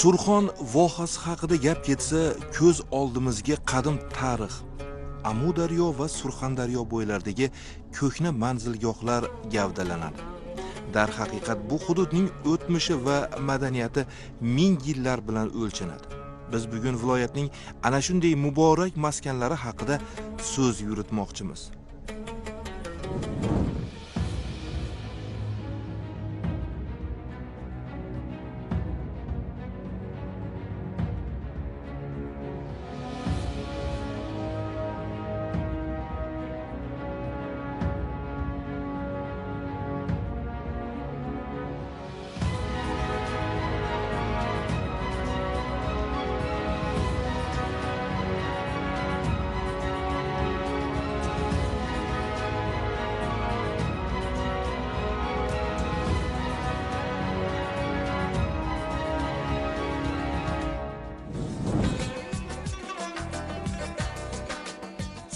Surxon vohasi haqida gap ketsa, ko'z oldimizga qadim tarix, Amudaryo va Surxondaryo bo'ylaridagi ko'hna manzilgohlar gavdalanadi. Darhaqiqat bu hududning o'tmishi va madaniyati ming yillar bilan o'lchanadi. Biz bugun viloyatning ana shunday muborak maskanlari haqida so'z yuritmoqchimiz.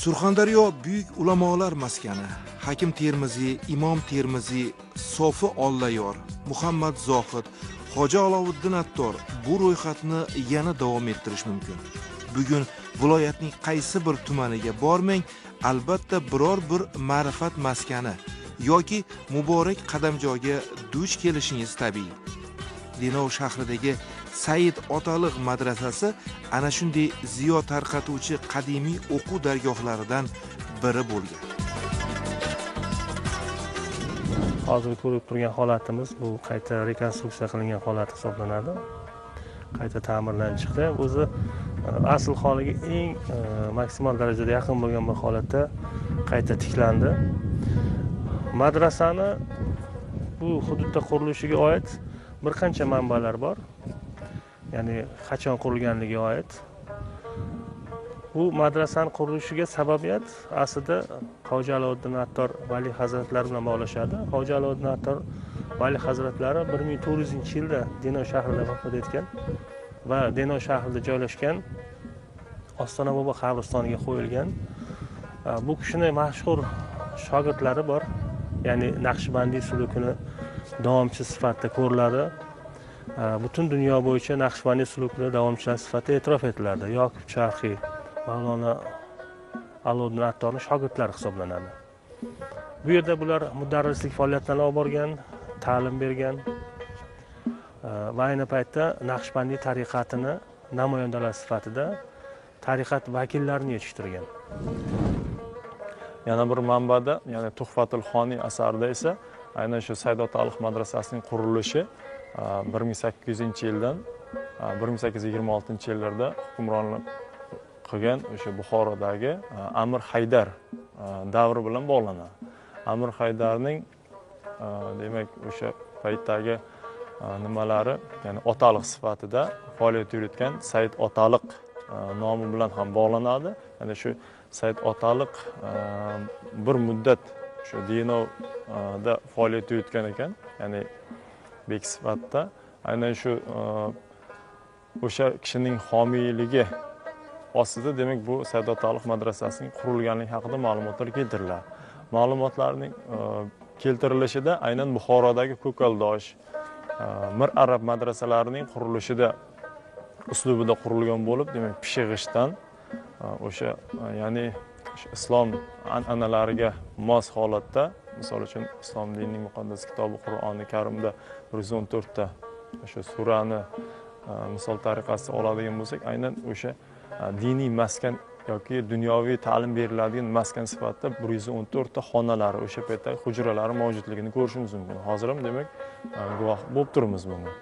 Surxondaryo buyuk ulamolar maskani. Hakim Termiziy, Imom Termiziy, Sofi Ollayor, Muhammad Zohid, Hoji Aloviddin Attor bu ro'yxatni yana davom ettirish mumkin. Bugun viloyatning qaysi bir tumaniga bormang, albatta biror bir ma'rifat maskani yoki muborak qadamjoga duch kelishingiz tabiiy. Denov shahridagi Said Otaliq madrasasi ana shunday ziyo tarqatuvchi qadimiy o'quv dargohlaridan biri bo'lgan. Hozir ko'rib turgan holatimiz bu qayta rekonstruksiya qilingan holat hisoblanadi. Qayta ta'mirlanib chiqdi. O'zi asl holiga eng maksimal darajada yaqin bo'lgan bir holatda qayta tiklandi. Madrasani bu hududda qurilishiga oid bir qancha manbalar bor. Ya'ni qachon qurilganligiga oid. Bu madrasani qurilishiga sababiyat aslida Hoji Aloviddin Attor Vali hazratlari bilan bog'lashadi. Hoji Aloviddin Attor Vali hazratlari 1400-yilda Denov shahrida vafot etgan va Denov shahrida joylashgan Ostona bobo qabristoniga qo'yilgan. Bu kishining mashhur shogirdlari bor. Ya'ni Naqshbandiy sulukini davomchi sifatida ko'riladi. Butun dunyo bo'yicha Naqshbandiy sulukini davomchilari sifatida e'tirof etiladi. Yoqub Charxiy, Mavlona Aloviddin Attorning shogirdlari hisoblanadi. Bu yerda bular mudarrislik faoliyatini olib borgan, ta'lim bergan va ayni paytda Naqshbandiy tariqatini namoyandalari sifatida tariqat vakillarini yetishtirgan. Yana bir manbada, ya'ni Tuhfatul Xoniy asarida esa aynan shu Said Otaliq madrasasining qurilishi 1800-yildan 1826-yillarda hukmronlik qilgan o'sha Buxorodagi Amir Haydar davri bilan bog'lanadi. Amir Haydarning demak o'sha paytdagi nimalari, ya'ni otaliq sifatida faoliyat yuritgan Said Otaliq nomi bilan ham bog'lanadi. Ya'ni shu Said Otaliq bir muddat shu Denovda faoliyat yuritgan ekan, ya'ni bek sifatida. Aynan shu o'sha kishining homiyligi ostida demak bu Said Otaliq madrasasining qurilganligi haqida ma'lumotlar keltiriladi. Ma'lumotlarning keltirilishida aynan Buxorodagi Ko'kaldosh, Mir Arab madrasalarining qurilishida uslubida qurilgan bo'lib, demak pishig'ishdan o'sha, ya'ni islom an'analariga mos holatda, misol uchun islom dinining muqaddas kitobi Qur'oni Karimda 114 ta o'sha surani misol tariqasida oladigan bo'lsak, aynan o'sha diniy maskan yoki dunyoviy ta'lim beriladigan maskan sifatida 114 ta xonalari, o'sha paytdagi hujralari mavjudligini ko'rishimiz mumkin. Hozir ham demak guvoh bo'lib turibmiz bunga.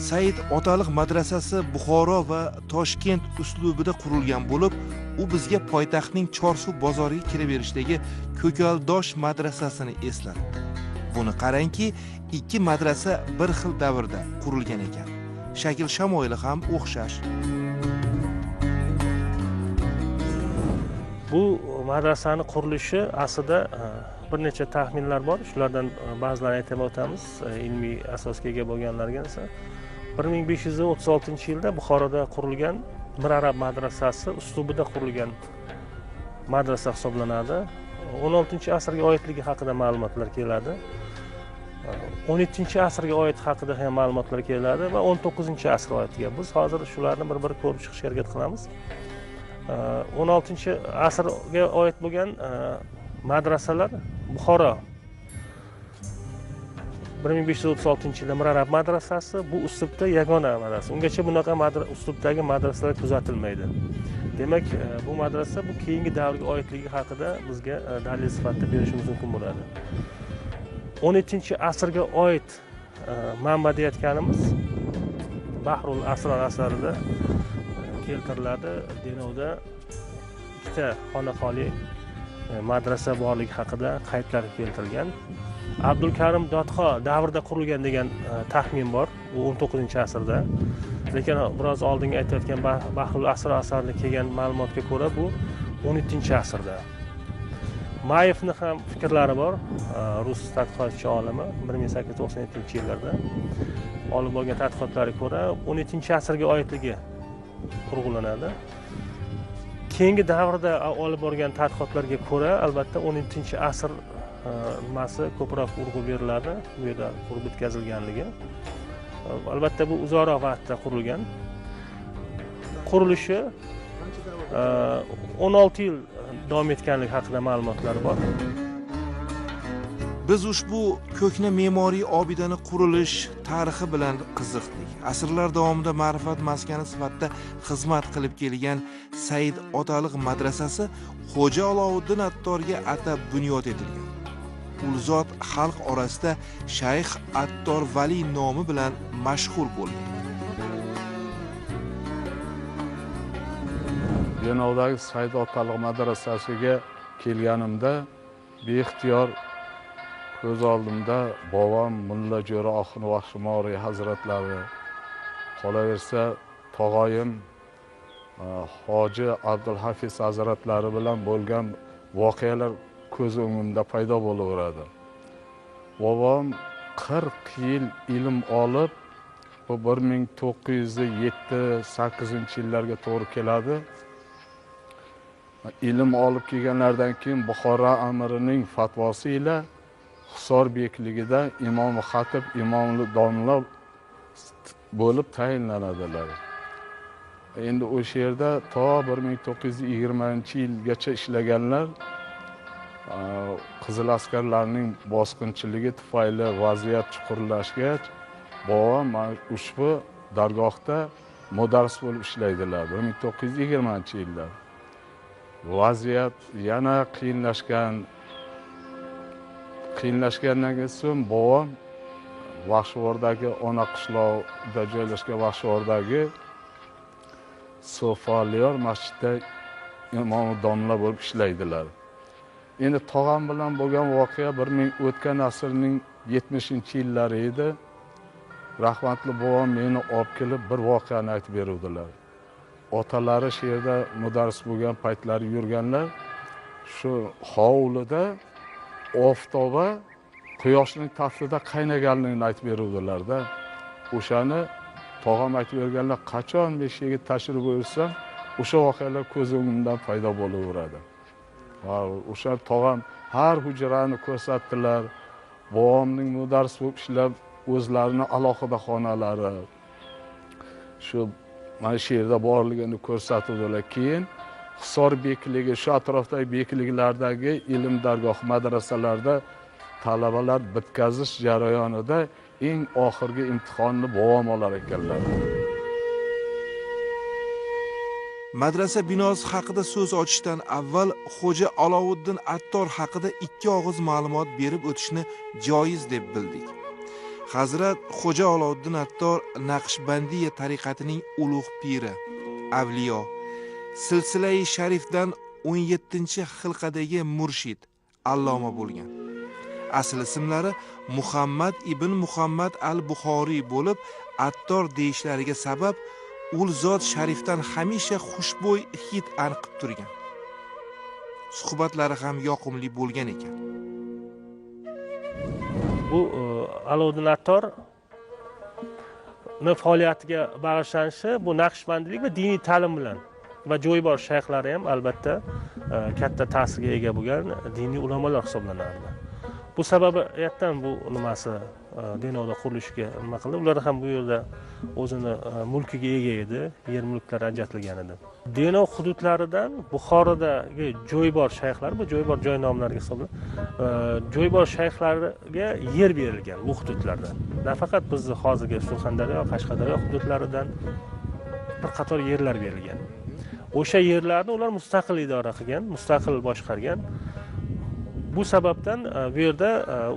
Said Otaliq madrasasi Buxoro va Toshkent uslubida qurilgan bo'lib, u bizga poytaxtning Chorsu bozoriga kiraverishdagi Ko'kaldosh madrasasini eslatdi. Buni qarangki, ikki madrasa bir xil davrda qurilgan ekan. Shakl shamoyili ham o'xshash. Bu madrasani qurilishi aslida bir necha taxminlar bor. Shulardan ba'zilarini aytib o'tamiz, ilmiy asosga ega bo'lganlarga esa 1536-yilda Buxoroda qurilgan Mir Arab madrasasi uslubida qurilgan madrasa hisoblanadi. 16-asrga oidligi haqida ma'lumotlar keladi. 17-asrga oid haqida ham ma'lumotlar keladi va 19-asr oidga. Biz hozir shularni bir-bir ko'rib chiqishga harakat qilamiz. 16-asrga oid bo'lgan madrasalar Buxoro 1536-yilda Mirarab madrasasi bu uslubda yagona madrasa. Ungacha bunaqa uslubdagi madrasalar kuzatilmaydi. Demak, bu madrasa bu keyingi davrga oidligi haqida bizga dalil sifatida berishimiz mumkin bo'ladi. 17-asrga oid manba deyotganimiz Bahrul Asror asarida keltiriladi. Denovda ikkita xonaqoli madrasa borligi haqida qaydlar keltirilgan. Abdulkarim Dodxo davrida qurilgan degan taxmin bor, u 19-asrda. Lekin biroz oldingi aytayotgan Bahrul Asror asarida kelgan ma'lumotga ko'ra bu 17-asrda. Mayevni ham fikrlari bor, rus tadqiqotchi olimi 1897-yillarda olib borgan tadqiqotlariga ko'ra 17-asrga oidligi urg'ulanadi. Keyingi davrda olib borgan tadqiqotlarga ko'ra albatta 17-asr nimasi ko'proq urg'u beriladi, bu yerda qurib bitkazilganligi. Albatta bu uzoqroq vaqtda qurilgan. Qurilishi 16 yil davom etganligi haqida ma'lumotlar bor. Biz ushbu ko'hna me'moriy obidani qurilish tarixi bilan qiziqdik. Asrlar davomida ma'rifat maskani sifatida xizmat qilib kelgan Said Otaliq madrasasi Xo'ja Alovuddin Attorga atab bunyod etilgan. U zot xalq orasida Shayx Attor Vali nomi bilan mashhur bo'ldi. Denovdagi Said Otaliq madrasasiga kelganimda beixtiyor ko'z oldimda bobom Mulla Jo'ra Oxun Vahshimoriy hazratlari, qolaversa tog'oyim Hoji Abdulhafiz hazratlari bilan bo'lgan voqealar ko'z o'ngimda paydo bo'laveradi. Bobom 40 yil ilm olib, bu 1907-8-yillarga to'g'ri keladi. Ilm olib kelganlaridan keyin Buxoro amirining fatvosi ila Hisor bekligida imom xatib, imomli domla bo'lib tayinlanadilar. Endi o'sha yerda to 1920-yilgacha ishlaganlar. Qizil askarlarning bosqinchiligi tufayli vaziyat chuqurlashgach, bobom mana ushbu dargohda mudarris bo'lib ishlaydilar 1920-yilda. Vaziyat yana qiyinlashgandan so'ng bobom Vahshivordagi ona qishlog'ida joylashgan Vahshivordagi Sofaliyor masjidida imom domla bo'lib ishlaydilar. Endi tog'am bilan bo'lgan voqea o'tgan asrning 70-yillari edi. Rahmatli bobom meni olib kelib bir voqeani aytib beruvdilar. Otalari shu yerda mudarris bo'lgan paytlari yurganlar, shu hovlida oftoba quyoshning taftida qaynaganligini aytib beruvdilar-da. O'shani tog'am aytib berganlar, qachon men shu yerga tashrif buyursam, o'sha voqealar ko'z o'ngimdan paydo bo'laveradi. O'sha tog'am har hujrani ko'rsatdilar. Bobomning mudarris bo'lib ishlab o'zlarini alohida xonalari shu mana shu yerda borligini ko'rsatuvdilar. Keyin Hisor bekligi, shu atrofdagi bekliklardagi ilm dargoh madrasalarda talabalar bitkazish jarayonida eng oxirgi imtihonni bobom olar ekanlar. Madrasa binosi haqida so'z ochishdan avval Xo'ja Alovuddin Attor haqida ikki og'iz ma'lumot berib o'tishni joiz deb bildik. Hazrat Xo'ja Alovuddin Attor Naqshbandiya tariqatining ulug' piri, avliyo, silsilai sharifdan 17-xilqadagi murshid, alloma bo'lgan. Asl ismlari Muhammad ibn Muhammad al-Buxoriy bo'lib, Attor deyishlariga sabab ul zot sharifdan hamisha xushbo'y hid anqib turgan. Suhbatlari ham yoqimli bo'lgan ekan. Bu Alovuddin Attor faoliyatiga bag'ishlanishi bu naqshbandlik va diniy ta'lim bilan va jo'ybor shayxlari ham albatta katta ta'sirga ega bo'lgan diniy ulamolar hisoblanardi. Bu sababiyatdan bu nimasi Denovda qurilishiga nima qildi. Ular ham bu yerda o'zini mulkiga ega edi, yer mulklari ajratilgan edi. Denov hududlaridan Buxorodagi joybor shayxlar, bu joybor joy nomlariga hisoblanadi, joybor shayxlariga yer berilgan bu hududlardan. Nafaqat bizni hozirgi Surxondaryo, Qashqadaryo hududlaridan bir qator yerlar berilgan. O'sha yerlarni ular mustaqil idora qilgan, mustaqil boshqargan. Bu sababdan bu yerda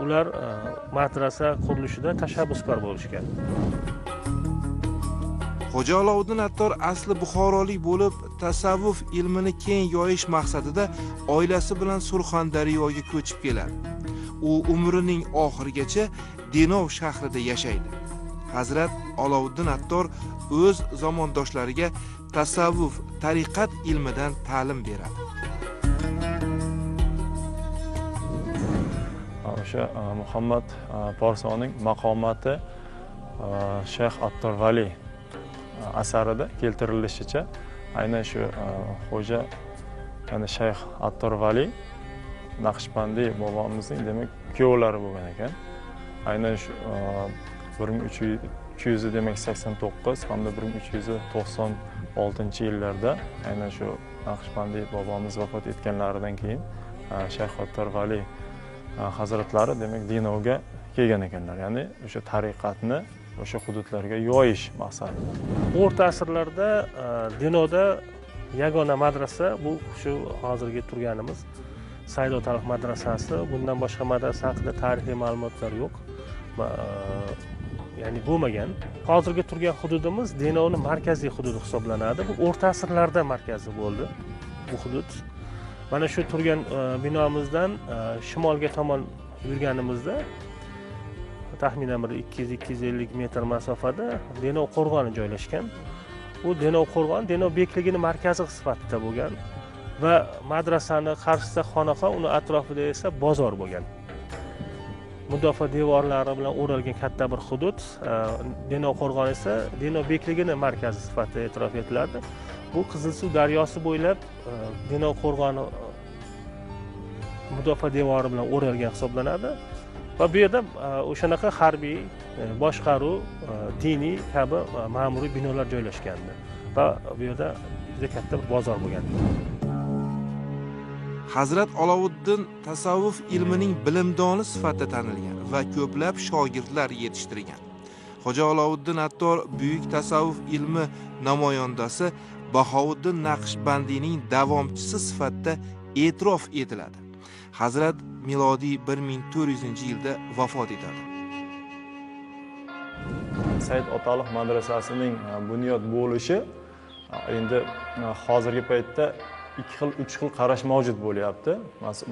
ular madrasa qurilishida tashabbuskor bo'lishgan. Xo'ja Alovuddin Attor asli buxorolik bo'lib, tasavvuf ilmini keng yoyish maqsadida oilasi bilan Surxondaryoga ko'chib keladi. U umrining oxirigacha Denov shahrida yashaydi. Hazrat Alovuddin Attor o'z zamondoshlariga tasavvuf, tariqat ilmidan ta'lim beradi. O'sha Muhammad Porsoning maqomati Shayx Attor Vali asarida keltirilishicha, aynan shu xo'ja, ya'ni Shayx Attor Vali Naqshbandiy bobomizning demak kuyovlari bo'lgan ekan. Aynan shu 1300 demak 89 hamda 1396 yillarda aynan shu Naqshbandiy bobomiz vafot etganlaridan keyin Shayx Attor Vali hazratlari demak Denovga kelgan ekanlar. Ya'ni o'sha tariqatni o'sha hududlarga yoyish maqsadida. O'rta asrlarda Denovda yagona madrasa bu shu hozirgi turganimiz Said Otaliq madrasasi. Bundan boshqa madrasa haqida tarixiy ma'lumotlar yo'q. Ya'ni bo'lmagan. Hozirgi turgan hududimiz Denovning markaziy hududi hisoblanadi. Bu o'rta asrlarda markazi bo'ldi bu hudud. Mana shu turgan binomizdan shimolga tomon yurganimizda taxminan bir 200-250 metr masofada Denov qo'rg'oni joylashgan. U Denov qo'rg'oni Denov bekligini markazi sifatida bo'lgan va madrasani qarshisida xonaqo, uni atrofida esa bozor bo'lgan. Mudofaa devorlari bilan o'ralgan katta bir hudud. Denov qo'rg'oni esa Denov bekligini markazi sifatida e'tirof etiladi. Bu Qizilsuv daryosi bo'ylab Denov qo'rg'oni mudofaa devori bilan o'ralgan hisoblanadi va bu yerda o'shanaqa harbiy, boshqaruv, diniy kabi ma'muriy binolar joylashgandi va bu yerda juda katta bir bozor bo'lgan. Hazrat Alovuddin tasavvuf ilmining bilimdoni sifatida tanilgan va ko'plab shogirdlar yetishtirgan. Xo'ja Alovuddin Attor buyuk tasavvuf ilmi namoyandasi Bahovuddin Naqshbandiyning davomchisi sifatida e'tirof etiladi. Hazrat milodiy 1400-yilda vafot etadi. Said Otaliq madrasasining bunyod bo'lishi endi hozirgi paytda ikki xil, uch xil qarash mavjud bo'lyapti.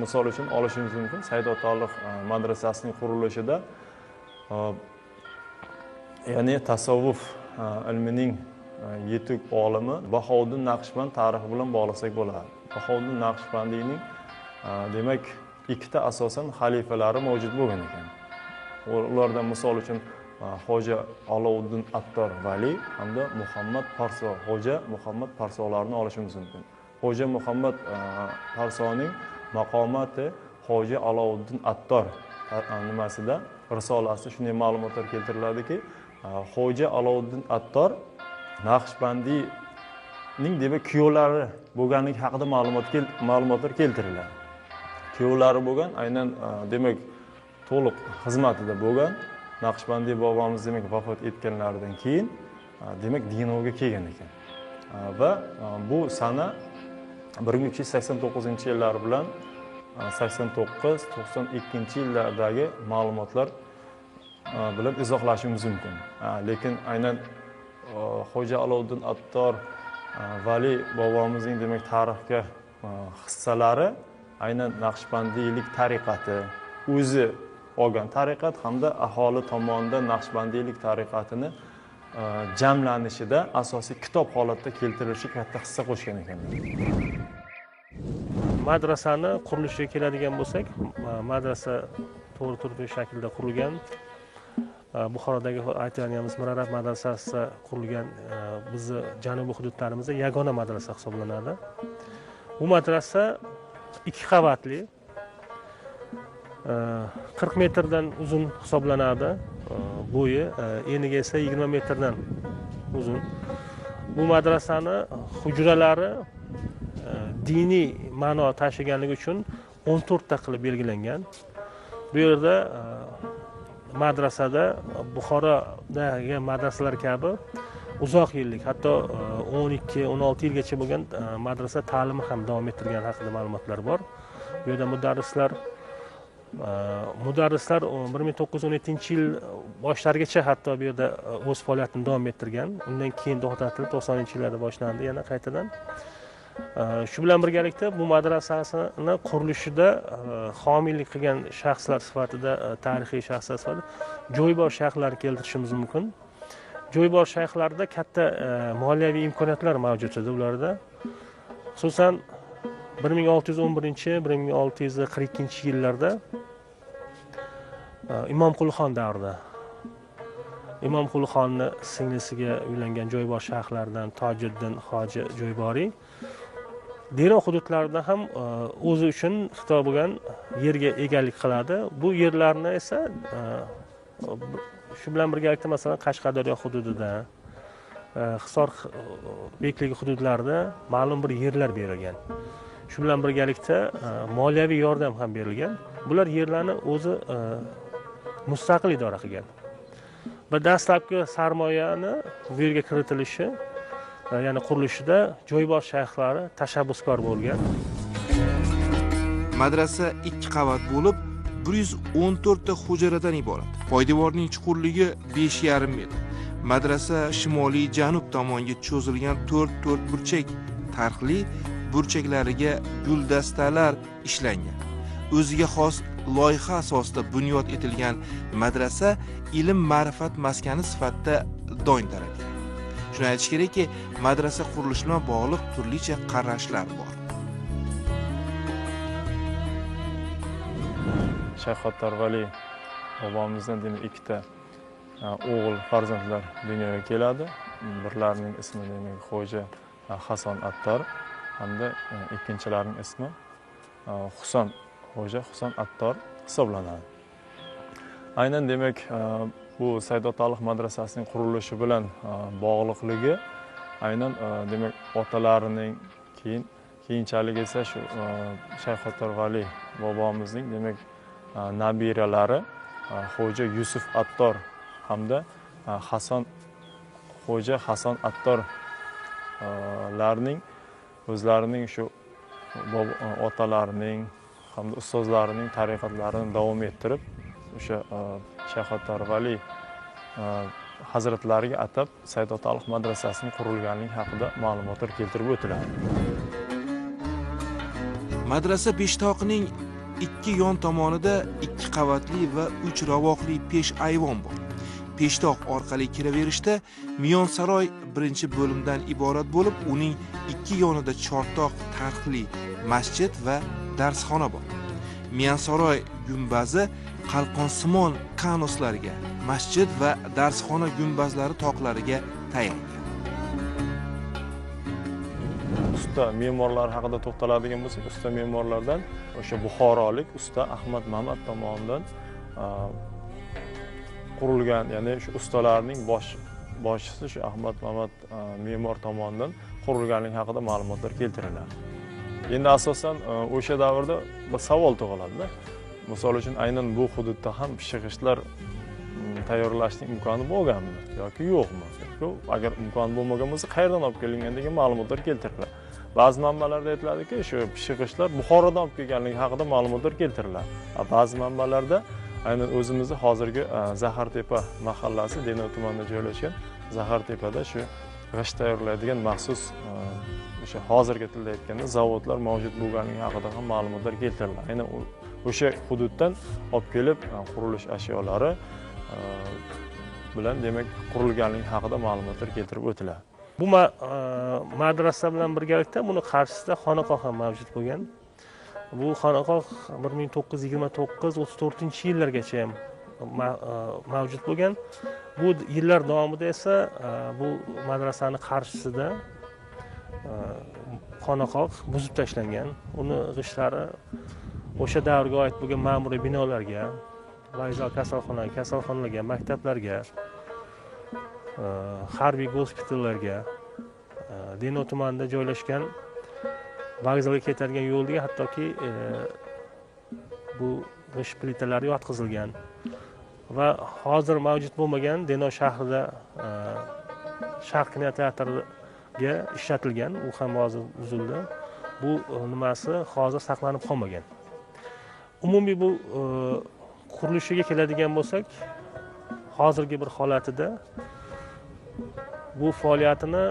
Misol uchun olishimiz mumkin, Said Otaliq madrasasining qurilishida ya'ni tasavvuf ilmining yetuk olimi Bahovuddin Naqshband tarixi bilan bog'lasak bo'ladi. Bahovuddin Naqshbandiyning demak ikkita asosan xalifalari mavjud bo'lgan ekan. Ulardan misol uchun Xo'ja Alovuddin Attor Vali hamda Muhammad Parso, Xo'ja Muhammad Parsolarni olishimiz mumkin. Xo'ja Muhammad Parsoning maqomati Xo'ja Alovuddin Attor nimasida risolasida shunday ma'lumotlar keltiriladiki, Xo'ja Alovuddin Attor Naqshbandiyning demak kuyovlari bo'lganligi haqida ma'lumotlar keltiriladi. Kuyovlari bo'lgan, aynan demak to'liq xizmatida bo'lgan Naqshbandiy bobomiz demak vafot etganlaridan keyin demak Denovga kelgan ekan. Va bu sana 1389-yillar bilan 89-92 yillardagi ma'lumotlar bilan izohlashimiz mumkin. Lekin aynan Xo'ja Alovuddin Attor Vali bobomizning demak tarixga hissalari aynan Naqshbandiylik tariqati, o'zi olgan tariqat hamda aholi tomonidan Naqshbandiylik tariqatini jamlanishida asosiy kitob holatda keltirilishiga katta hissa qo'shgan ekanlar. Madrasani qurilishiga keladigan bo'lsak, madrasa to'g'ri turli shaklda qurilgan. Buxorodagi aytganimiz Mirarab madrasasi qurilgan bizni janubiy hududlarimizda yagona madrasa hisoblanadi. Bu madrasa 2 qavatli. 40 metrdan uzun hisoblanadi bo'yi, eniga esa 20 metrdan uzun. Bu madrasani hujralari diniy ma'no tashiganligi uchun 14 ta qilib belgilangan. Bu yerda madrasada Buxorodagi madrasalar kabi uzoq yillik, hatto 12-16 yilgacha bo'lgan madrasa ta'limi ham davom ettirgani haqida ma'lumotlar bor. Bu yerda mudarrislar 1917-yil boshlarigacha hatto bu yerda o'z faoliyatini davom ettirgan. Undan keyin to'xtatilib 90-yillarda boshlandi yana qaytadan. Shu bilan birgalikda bu madrasasini qurilishida homiylik qilgan shaxslar sifatida, tarixiy shaxslar sifatida jo'ybor shayxlarni keltirishimiz mumkin. Jo'ybor shayxlarda katta moliyaviy imkoniyatlar mavjud edi ularda. Xususan 1611-1642 yillarda Imomqulxon davrida Imomqulxonni singlisiga uylangan jo'ybor shayxlardan Tojiddin hoji Jo'yboriy Denov hududlarida ham o'zi uchun xitob bo'lgan yerga egalik qiladi. Bu yerlarni esa shu bilan birgalikda masalan Qashqadaryo hududida, Hisor bekligi hududlarida ma'lum bir yerlar berilgan. Shu bilan birgalikda moliyaviy yordam ham berilgan. Bular yerlarni o'zi mustaqil idora qilgan. Va dastlabki sarmoyani bu yerga kiritilishi, ya'ni qurilishida jo'ybor shayxlari tashabbuskor bo'lgan. Madrasa 2 qavat bo'lib, 114 ta hujradan iborat. Poydevorning chuqurligi 5,5 metr. Madrasa shimoliy janub tomonga cho'zilgan 4 burchak tarhli burchaklariga guldastalar ishlangan. O'ziga xos loyiha asosida bunyod etilgan madrasa ilm ma'rifat maskani sifatida dong taratgan. Shuni aytish kerakki, madrasa qurilishi bilan bog'liq turlicha qarashlar bor. Shayx Attar Vali bobomizdan demak ikkita o'g'il farzandlar dunyoga keladi. Birlarining ismi demak Xo'ja Hasan Attar hamda ikkinchilarining ismi Husan, Xo'ja Husan Attor hisoblanadi. Aynan demak bu Saidotaliq madrasasining qurilishi bilan bog'liqligi aynan demak otalarining, keyinchalik esa shu Shayx Attar Vali bobomizning demak nabiralari Xo'ja Yusuf Attor hamda Hasan, Xo'ja Hasan Attorlarning o'zlarining shu otalarining hamda ustozlarining tariqatlarini davom ettirib o'sha Shayx Attar Vali hazratlariga atab Saidotaliq madrasasining qurilganligi haqida ma'lumotlar keltirib o'tiladi. Madrasa peshtoqining ikki yon tomonida 2 qavatli va 3 ravoqli pesh ayvon bor. Peshtoq orqali kiraverishda Miyonsaroy birinchi bo'limdan iborat bo'lib, uning ikki yonida chortoq tarhli masjid va darsxona bor. Miyonsaroy gumbazi qalqonsimon kanoslarga, masjid va darsxona gumbazlari toqlariga tayangan. Usta me'morlar haqida to'xtaladigan bo'lsak, usta me'morlardan o'sha buxorolik usta Ahmad Mamat tomonidan qurilgan, ya'ni shu ustalarning boshchisi shu Ahmad Mamat me'mor tomonidan qurilganligi haqida ma'lumotlar keltiriladi. Endi asosan o'sha davrda bir savol tug'iladi-da. Misol uchun aynan bu hududda ham pishiq g'ishtlar tayyorlashning imkoni bo'lganmi yoki yo'qmi? Agar imkon bo'lmagan bo'lsa, qayerdan olib kelingan degan ma'lumotlar keltiriladi. Ba'zi manbalarda aytiladiki, shu pishiq g'ishtlar Buxorodan olib kelganligi haqida ma'lumotlar keltiriladi. Ba'zi manbalarda aynan o'zimizni hozirgi Zahartepa mahallasi, Denov tumanida joylashgan Zahartepada shu g'isht tayyorlaydigan maxsus o'sha hozirgi tilda aytganda zavodlar mavjud bo'lganligi haqida ham ma'lumotlar keltiriladi. Aynan o'sha hududdan olib kelib qurilish ashyolari bilan demak qurilganligi haqida ma'lumotlar keltirib o'tiladi. Bu madrasa bilan birgalikda buni qarshisida xonaqoh ham mavjud bo'lgan. Bu xonaqoh 1929-34 yillargacha ham mavjud bo'lgan. Bu yillar davomida esa bu madrasani qarshisida xonaqoh buzib tashlangan. Uni g'ishlari O'sha davrga oid bo'lgan ma'muriy binolarga, vokzal, kasalxonalarga, maktablarga, harbiy gospitallarga, Denov tumanida joylashgan vokzalga ketadigan yo'lga hattoki bu g'isht plitalari yotqizilgan va hozir mavjud bo'lmagan Denov shahrida Sharq kinoteatriga ishlatilgan, u ham hozir buzildi. Bu nimasi hozir saqlanib qolmagan. Umumiy bu qurilishiga keladigan bo'lsak, hozirgi bir holatida bu faoliyatini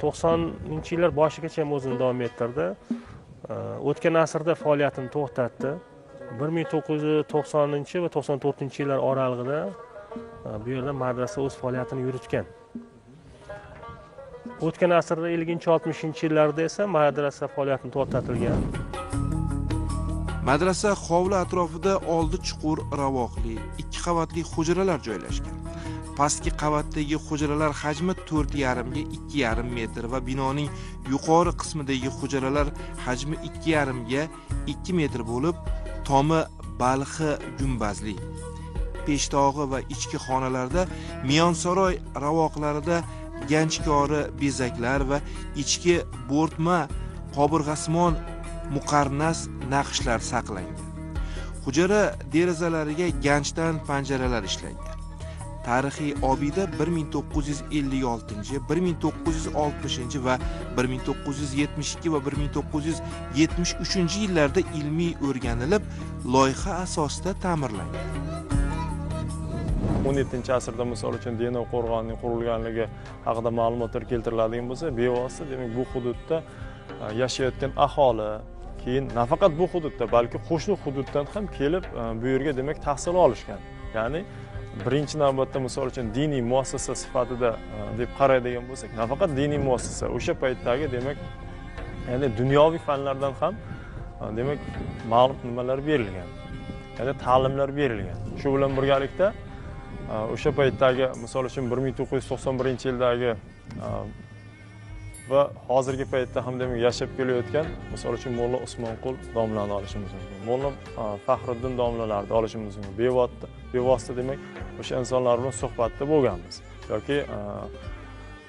90-yillar boshigacha ham o'zini davom ettirdi. O'tgan asrda faoliyatini to'xtatdi. 1990 va 94-yillar oralig'ida bu yerda madrasa o'z faoliyatini yuritgan. O'tgan asrda 50-60-yillarda esa madrasa faoliyatini to'xtatilgan. Madrasa hovli atrofida oldi chuqur ravoqli, 2 qavatli hujralar joylashgan. Pastki qavatdagi hujralar hajmi 4,5 ga 2,5 metr va binoning yuqori qismidagi hujralar hajmi 2,5 ga 2 metr bo'lib, tomi balxi gumbazli. Peshtog'i va ichki xonalarda miyonsaroy ravoqlarida ganchkori bezaklar va ichki bo'rtma qobirg'asimon muqarnas naqshlar saqlangan. Hujra derazalariga ganchdan panjaralar ishlangan. Tarixiy obida 1956, 1960 va 1972 va 1973 yillarda ilmiy o'rganilib, loyiha asosida ta'mirlangan. 17-asrda misol uchun Denov qo'rg'onining qurilganligi haqida ma'lumotlar keltiriladigan bo'lsa, bevosita demak bu hududda yashayotgan aholi, keyin nafaqat bu hududda, balki qo'shni hududdan ham kelib bu yerga demak tahsil olishgan. Ya'ni birinchi navbatda misol uchun diniy muassasa sifatida deb qaraydigan bo'lsak, nafaqat diniy muassasa, o'sha paytdagi demak, ya'ni dunyoviy fanlardan ham demak ma'lum nimalar berilgan, ya'ni ta'limlar berilgan. Shu bilan birgalikda o'sha paytdagi misol uchun 1991-yildagi va hozirgi paytda ham demak yashab kelayotgan misol uchun Molla Usmonqul domlani olishimiz mumkin, Molla Faxriddin domlalarni olishimiz mumkin. Bevosita demak o'sha insonlar bilan suhbatda bo'lganmiz yoki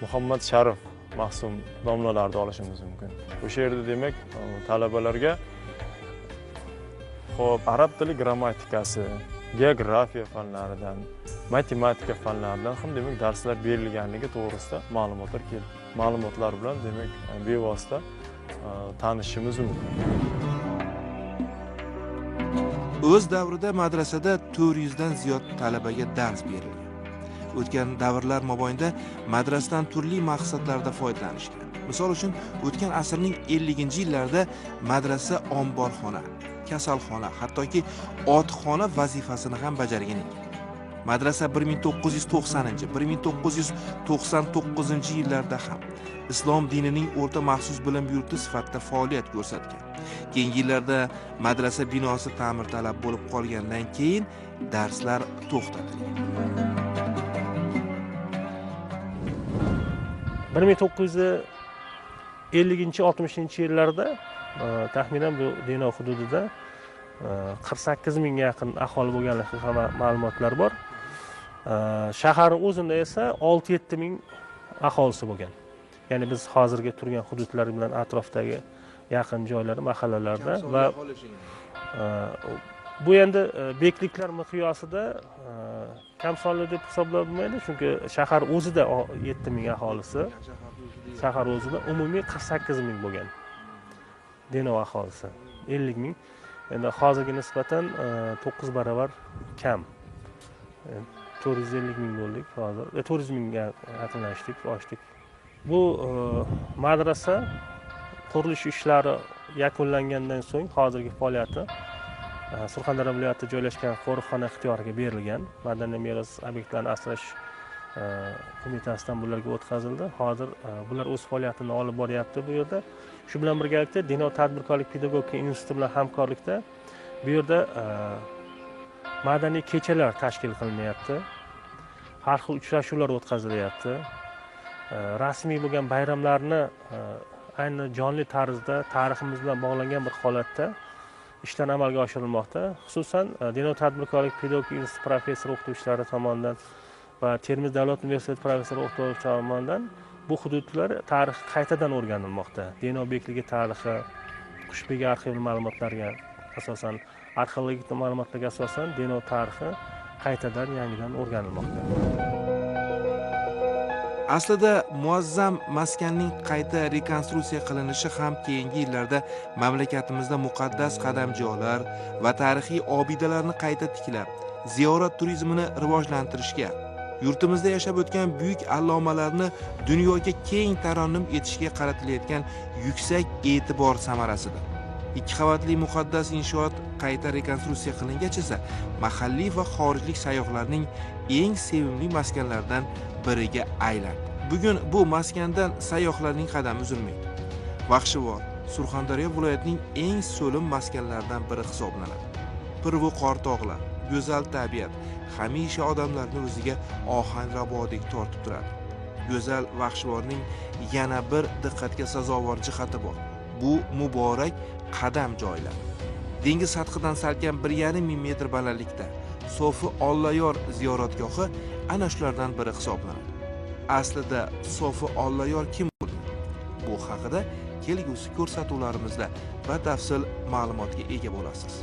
Muhammad Sharif Mahsum domlalarni olishimiz mumkin. O'sha yerda demak talabalarga xo'p arab tili grammatikasi, geografiya fanlaridan, matematika fanlaridan ham demak darslar berilganligi to'g'risida ma'lumotlar keldi. Ma'lumotlar bilan demak bevosita tanishishimiz mumkin. O'z davrida madrasada 400 dan ziyod talabaga dars berilgan. O'tgan davrlar mobaynida madrasadan turli maqsadlarda foydalanishgan. Misol uchun, o'tgan asrning 50-yillarida madrasa omborxona, kasalxona, hattoki otxona vazifasini ham bajargan ekan. Madrasa 1990-, 1999-yillarda ham islom dinining o'rta maxsus bilim yurti sifatida faoliyat ko'rsatgan. Keyingi yillarda madrasa binosi ta'mirtalab bo'lib qolgandan keyin darslar to'xtatilgan. 1950-60 yillarda taxminan bu Denov hududida 48 mingga yaqin aholi bo'lganligi ham ma'lumotlar bor. Shaharning o'zida esa 6-7 ming aholisi bo'lgan. Ya'ni biz hozirgi turgan hududlar bilan atrofdagi yaqin joylar, mahallalarda va bu endi bekliklar miqyosida kam sonli deb hisoblanmaydi, chunki shahar o'zida 7 ming aholisi, shahar o'zida umumiy 48 ming bo'lgan. Denov aholisi 50 ming. Endi hozirga nisbatan 9 barobar kam. 450 ming bo'ldik hozir. 400 mingga yaqinlashdik, oshdik. Bu madrasa qurilish ishlari yakunlangandan so'ng hozirgi faoliyati Surxondaryo viloyatida joylashgan qo'riqxona ixtiyoriga berilgan. Madaniy meros obyektlarini asrash qo'mitasidan bularga o'tkazildi. Hozir bular o'z faoliyatini olib boryapti bu yerda. Shu bilan birgalikda Denov tadbirkorlik pedagogika instituti bilan hamkorlikda bu yerda madaniy kechalar tashkil qilinyapti. Har xil uchrashuvlar o'tkazilyapti. Rasmiy bo'lgan bayramlarni ayni jonli tarzda tariximiz bilan bog'langan bir holatda ishlar amalga oshirilmoqda. Xususan, Denov tadbirkorlik pedagogika instituti professor o'qituvchilari tomonidan va Termiz davlat universiteti professor o'qituvchilari tomonidan bu hududlar tarixi qaytadan o'rganilmoqda. Denov bekligi tarixi, Qushbegi arxiv ma'lumotlariga asosan, arxeologik ma'lumotlarga asosan Denov tarixi qaytadan yangidan o'rganilmoqda. Aslida muazzam maskanning qayta rekonstruksiya qilinishi ham keyingi yillarda mamlakatimizda muqaddas qadamjolar va tarixiy obidalarni qayta tiklab, ziyorat turizmini rivojlantirishga, yurtimizda yashab o'tgan buyuk allomalarni dunyoga keng tarannum etishga qaratilayotgan yuksak e'tibor samarasidir. 2 qavatli muqaddas inshoot qayta rekonstruksiya qilingach esa mahalliy va xorijlik sayyohlarning eng sevimli maskanlaridan biriga aylandi. Bugun bu maskandan sayyohlarning qadami uzilmaydi. Vaxshivor Surxondaryo viloyatining eng so'lim maskanlaridan biri hisoblanadi. Pirvu qor tog'lar, go'zal tabiat hamisha odamlarni o'ziga ohanrabodek tortib turadi. Go'zal Vaxshivorning yana bir diqqatga sazovor jihati bor. Bu muborak qadam joylar. Dengiz sathidan salkam 1,5 ming metr balandlikda So'fi Olloyor ziyoratgohi ana shulardan biri hisoblanadi. Aslida So'fi Olloyor kim bo'lgan? Bu haqida kelgusi ko'rsatuvlarimizda batafsil ma'lumotga ega bo'lasiz.